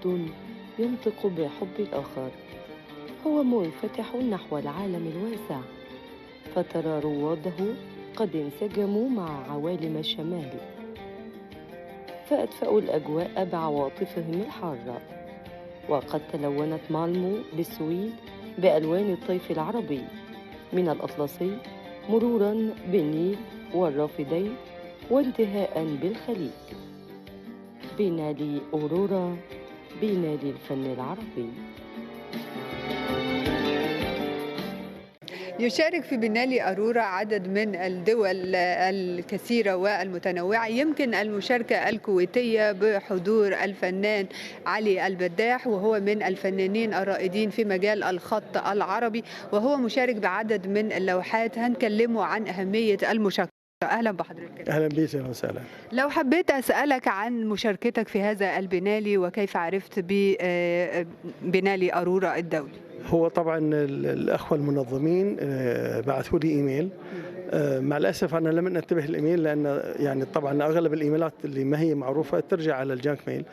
بلد ينطق بحب الآخر، هو منفتح نحو العالم الواسع، فترى رواده قد انسجموا مع عوالم الشمال، فأدفأوا الأجواء بعواطفهم الحارة. وقد تلونت مالمو بالسويد بألوان الطيف العربي من الأطلسي مروراً بالنيل والرافدين وانتهاءً بالخليج. بينالي أورورا، بينالي الفن العربي. يشارك في بينالي أرورا عدد من الدول الكثيرة والمتنوعة، يمكن المشاركة الكويتية بحضور الفنان علي البداح، وهو من الفنانين الرائدين في مجال الخط العربي، وهو مشارك بعدد من اللوحات. هنكلمه عن أهمية المشاركة. أهلا بحضرتك. أهلا بك، أهلا وسهلا. لو حبيت أسألك عن مشاركتك في هذا البينالي وكيف عرفت ببينالي أرورا الدولي. هو طبعا الأخوة المنظمين بعثوا لي إيميل، مع الأسف أنا لم أنتبه الإيميل، لأن يعني طبعا أغلب الإيميلات اللي ما هي معروفة ترجع على ال junk mail،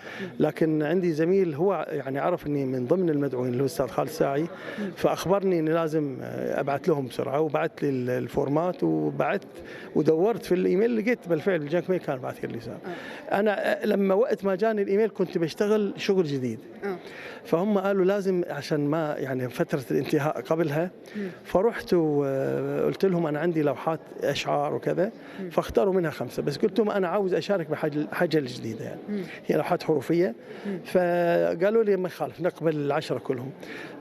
لكن عندي زميل هو يعني عرف أني من ضمن المدعوين اللي هو الأستاذ خالد ساعي، فأخبرني أني لازم أبعث لهم بسرعة، وبعث لي ال format وبعثت ودورت في الإيميل، لقيت بالفعل ال junk mail كان بعث لي رسالة. أنا لما وقت ما جاني الإيميل كنت بشتغل شغل جديد، فهم قالوا لازم عشان ما يعني فترة الانتهاء قبلها، فرحت وقلت لهم أنا عندي لوحات أشعار وكذا، فاختاروا منها 5، بس قلت لهم أنا عاوز أشارك بحاجة الجديدة، يعني هي لوحات حروفية، فقالوا لي ما يخالف نقبل 10 كلهم.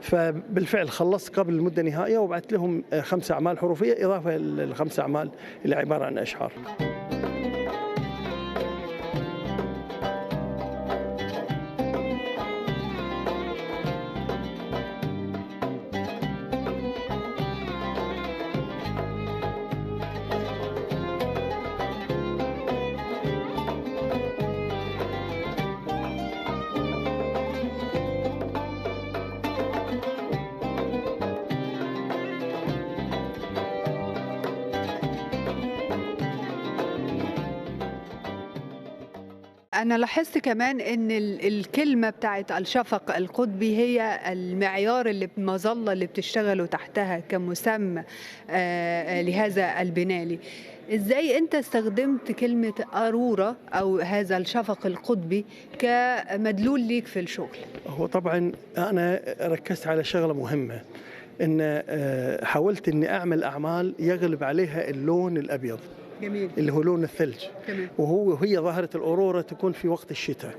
فبالفعل خلصت قبل المدة النهائية وبعثت لهم 5 أعمال حروفية إضافة لل5 أعمال اللي عبارة عن أشعار. أنا لاحظت كمان إن الكلمة بتاعت الشفق القطبي هي المعيار اللي المظلة اللي بتشتغلوا تحتها كمسمى لهذا البنالي. إزاي أنت استخدمت كلمة أرورا أو هذا الشفق القطبي كمدلول ليك في الشغل؟ هو طبعا أنا ركزت على شغلة مهمة، إن حاولت إني أعمل أعمال يغلب عليها اللون الأبيض. جميل. اللي هو لون الثلج. تمام. وهي ظاهرة الأورورا تكون في وقت الشتاء.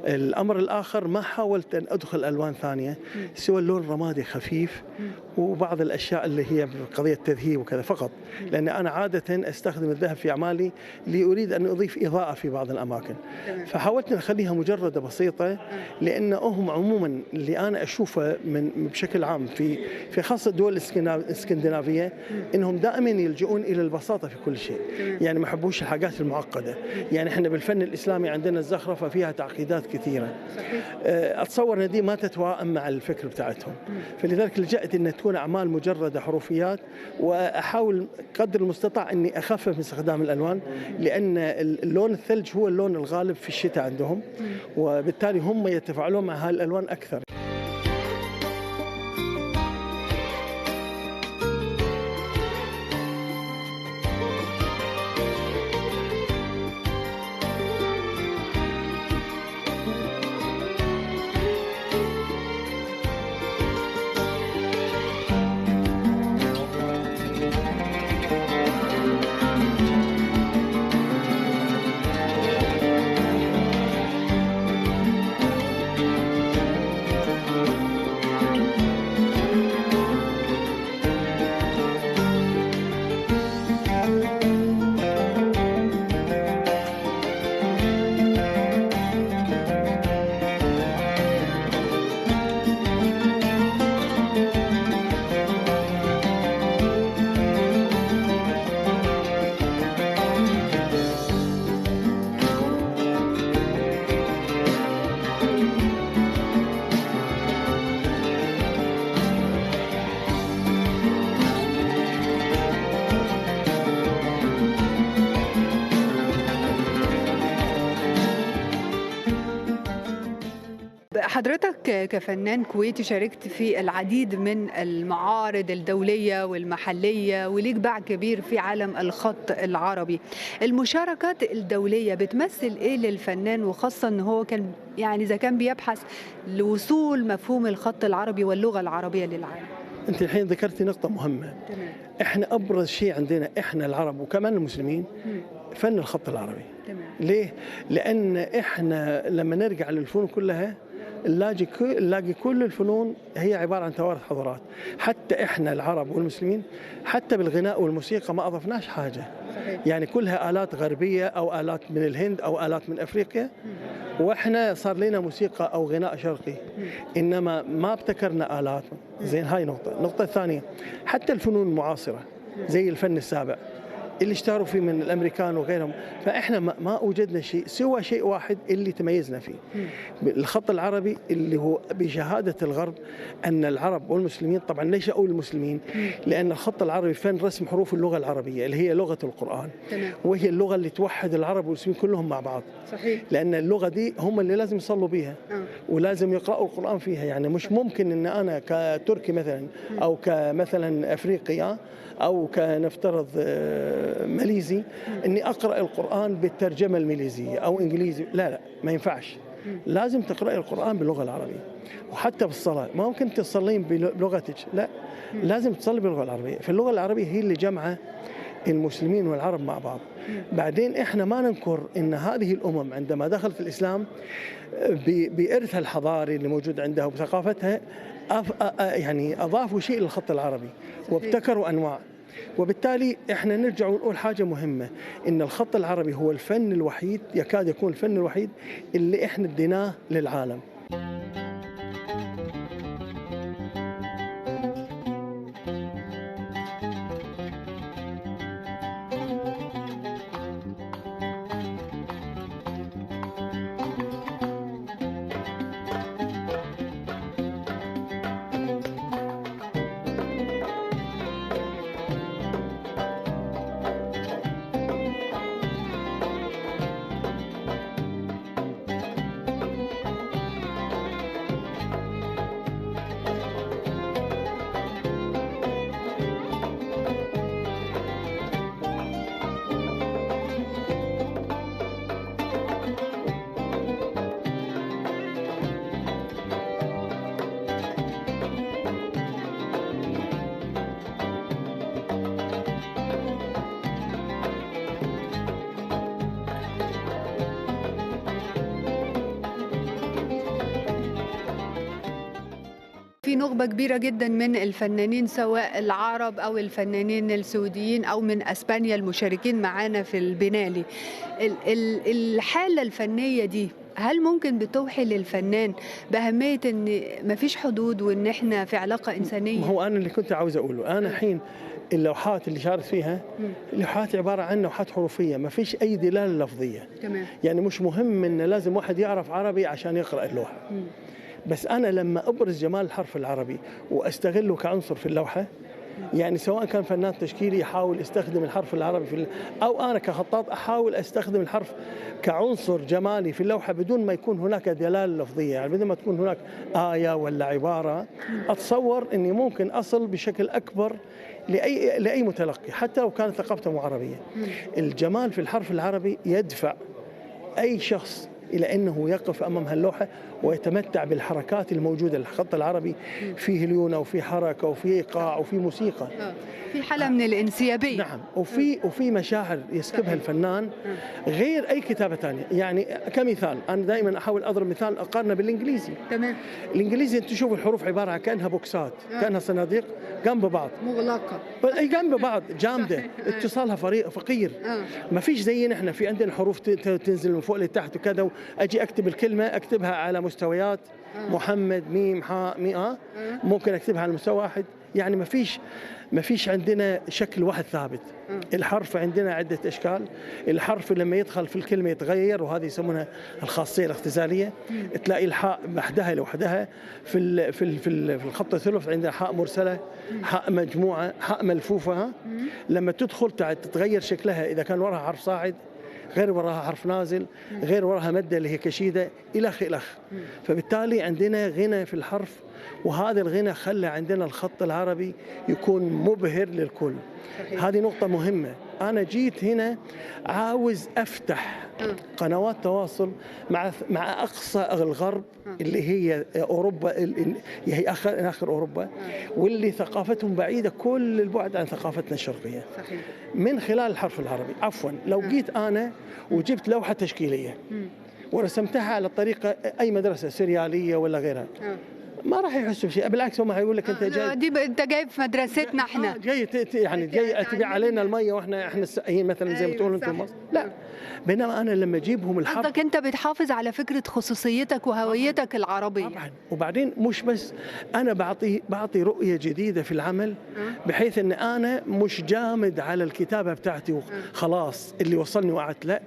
الأمر الآخر ما حاولت أن أدخل ألوان ثانية سوى اللون الرمادي خفيف وبعض الأشياء اللي هي قضية تذهيب وكذا فقط، لأن أنا عادة أستخدم الذهب في أعمالي لأريد أن أضيف إضاءة في بعض الأماكن. تمام. فحاولت أن أخليها مجردة بسيطة، لأن هم عموما اللي أنا أشوفه من بشكل عام في خاصة الدول الإسكندنافية إنهم دائما يلجؤون إلى البساطة في كل شيء. يعني ما حبوش الحاجات المعقدة. يعني احنا بالفن الإسلامي عندنا الزخرفة فيها تعقيدات كثيرة. صحيح. أتصور أن دي ما تتوائم مع الفكر بتاعتهم، فلذلك لجأت أن تكون أعمال مجردة حروفيات، وأحاول قدر المستطاع أني أخفف من استخدام الألوان، لأن اللون الثلج هو اللون الغالب في الشتاء عندهم، وبالتالي هم يتفاعلون مع هالألوان أكثر. حضرتك كفنان كويتي شاركت في العديد من المعارض الدولية والمحلية، وليك باع كبير في عالم الخط العربي. المشاركات الدولية بتمثل إيه للفنان، وخاصة إن هو كان يعني إذا كان بيبحث لوصول مفهوم الخط العربي واللغة العربية للعالم؟ أنت الحين ذكرتي نقطة مهمة. تمام. إحنا أبرز شيء عندنا إحنا العرب وكمان المسلمين فن الخط العربي. تمام. ليه؟ لأن إحنا لما نرجع للفنون كلها نلاقي كل الفنون هي عبارة عن توارث حضارات. حتى إحنا العرب والمسلمين حتى بالغناء والموسيقى ما أضفناش حاجة. صحيح. يعني كلها آلات غربية أو آلات من الهند أو آلات من أفريقيا، وإحنا صار لنا موسيقى أو غناء شرقي، إنما ما ابتكرنا آلات. زين، هاي نقطة. النقطة الثانية، حتى الفنون المعاصرة زي الفن السابع اللي اشتهروا فيه من الامريكان وغيرهم، فاحنا ما اوجدنا شيء سوى شيء واحد اللي تميزنا فيه، الخط العربي، اللي هو بشهادة الغرب ان العرب والمسلمين، طبعا ليش اقول المسلمين؟ لان الخط العربي فن رسم حروف اللغة العربية اللي هي لغة القران. تمام. وهي اللغة اللي توحد العرب والمسلمين كلهم مع بعض. صحيح. لان اللغة دي هم اللي لازم يصلوا بيها ولازم يقراوا القران فيها. يعني مش ممكن ان انا كتركي مثلا او كمثلا افريقي او كنفترض ماليزي اني اقرا القران بالترجمة الماليزيه او انجليزي، لا لا، ما ينفعش. لازم تقرأ القران باللغة العربية. وحتى بالصلاة ما ممكن تصلين بلغتك، لا، لازم تصلي باللغة العربية. فاللغه العربية هي اللي جمعه المسلمين والعرب مع بعض. بعدين احنا ما ننكر ان هذه الامم عندما دخلت الاسلام بارثها الحضاري اللي موجود عندها وبثقافتها يعني اضافوا شيء للخط العربي وابتكروا انواع. وبالتالي احنا نرجع ونقول حاجة مهمة، ان الخط العربي هو الفن الوحيد، يكاد يكون الفن الوحيد اللي احنا اديناه للعالم. في نخبة كبيرة جدا من الفنانين سواء العرب أو الفنانين السعوديين أو من أسبانيا المشاركين معانا في البنالي. الحالة الفنية دي هل ممكن بتوحي للفنان بأهمية إن مفيش حدود وإن إحنا في علاقة إنسانية؟ ما هو أنا اللي كنت عاوز أقوله، أنا الحين اللوحات اللي شاركت فيها لوحات عبارة عن لوحات حروفية، ما فيش أي دلالة لفظية. تمام. يعني مش مهم إن لازم واحد يعرف عربي عشان يقرأ اللوحة. بس أنا لما أبرز جمال الحرف العربي وأستغله كعنصر في اللوحة، يعني سواء كان فنان تشكيلي يحاول يستخدم الحرف العربي في أو أنا كخطاط أحاول أستخدم الحرف كعنصر جمالي في اللوحة بدون ما يكون هناك دلالة لفظية، يعني بدون ما تكون هناك آية ولا عبارة، أتصور أني ممكن أصل بشكل أكبر لأي متلقي حتى لو كانت ثقافته مو عربية. الجمال في الحرف العربي يدفع أي شخص إلى أنه يقف أمام هاللوحة ويتمتع بالحركات الموجودة. الخط العربي فيه ليونة وفيه حركة وفيه إيقاع وفيه موسيقى، في حالة من الانسيابية. نعم، وفي مشاعر يسكبها الفنان غير أي كتابة ثانية. يعني كمثال، أنا دائما أحاول أضرب مثال أقارنه بالإنجليزي. تمام. الإنجليزي أنت تشوف الحروف عبارة عن كأنها بوكسات، كأنها صناديق جنب بعض، مغلقة، جنب بعض، جامدة، اتصالها فقير. ما فيش زي نحن في عندنا حروف تنزل من فوق لتحت وكذا، أجي أكتب الكلمة أكتبها على مستويات، محمد ميم حاء ميم، ممكن أكتبها على مستوى واحد. يعني ما فيش عندنا شكل واحد ثابت. الحرف عندنا عدة أشكال، الحرف لما يدخل في الكلمة يتغير، وهذه يسمونها الخاصية الاختزالية. تلاقي الحاء وحدها لوحدها في في في الخط الثلث عندنا حاء مرسلة، حاء مجموعة، حاء ملفوفة. لما تدخل تتغير شكلها، إذا كان وراها حرف صاعد غير وراها حرف نازل، غير وراها مادة اللي هي كشيدة، إلخ إلخ. فبالتالي عندنا غنى في الحرف، وهذا الغنى خلى عندنا الخط العربي يكون مبهر للكل. هذه نقطة مهمة. أنا جيت هنا عاوز أفتح قنوات تواصل مع أقصى الغرب اللي هي أوروبا، اللي هي آخر أوروبا، واللي ثقافتهم بعيدة كل البعد عن ثقافتنا الشرقية. صحيح. من خلال الحرف العربي. عفوا، لو جيت أنا وجبت لوحة تشكيلية ورسمتها على طريقة أي مدرسة سريالية ولا غيرها، ما راح يحسوا بشيء، بالعكس هم حيقول لك انت جاي، دي انت جاي في مدرستنا احنا، جاي يعني جاي تبيع علينا المية واحنا السقايين مثلا زي ما تقولوا انتم مصر. لا، بينما انا لما اجيبهم الحرف، قصدك انت بتحافظ على فكرة خصوصيتك وهويتك العربية. طبعا. وبعدين مش بس انا بعطي رؤية جديدة في العمل، بحيث ان انا مش جامد على الكتابة بتاعتي وخلاص اللي وصلني وقعت، لا،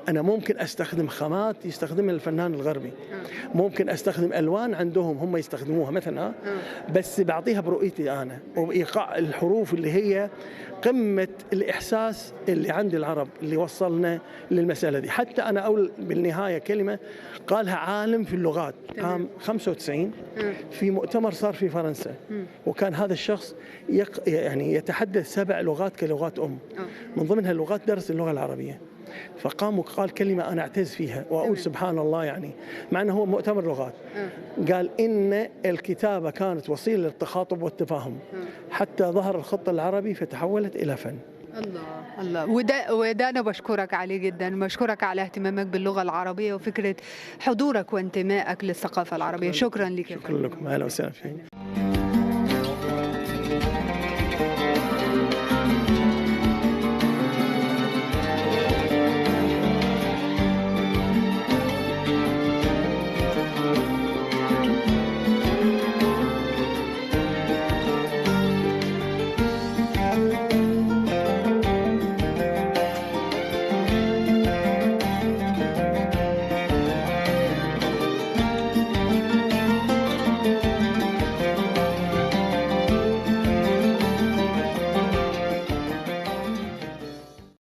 انا ممكن استخدم خامات يستخدمها الفنان الغربي، ممكن استخدم الوان عندهم هم يستخدموها مثلا، بس بعطيها برؤيتي انا وبايقاع الحروف اللي هي قمة الاحساس اللي عند العرب اللي وصلنا للمسالة دي. حتى انا اقول بالنهاية كلمة قالها عالم في اللغات عام 95 في مؤتمر صار في فرنسا، وكان هذا الشخص يعني يتحدث 7 لغات كلغات ام، من ضمنها اللغات درس اللغة العربية، فقام وقال كلمة أنا أعتز فيها وأقول سبحان الله، يعني مع أنه هو مؤتمر لغات، قال إن الكتابة كانت وسيلة للتخاطب والتفاهم حتى ظهر الخط العربي فتحولت إلى فن. الله الله، وده أنا بشكرك عليه جدا، بشكرك على اهتمامك باللغة العربية وفكرة حضورك وانتمائك للثقافة العربية. شكرا لك. شكرا لكم، أهلا وسهلا فيك.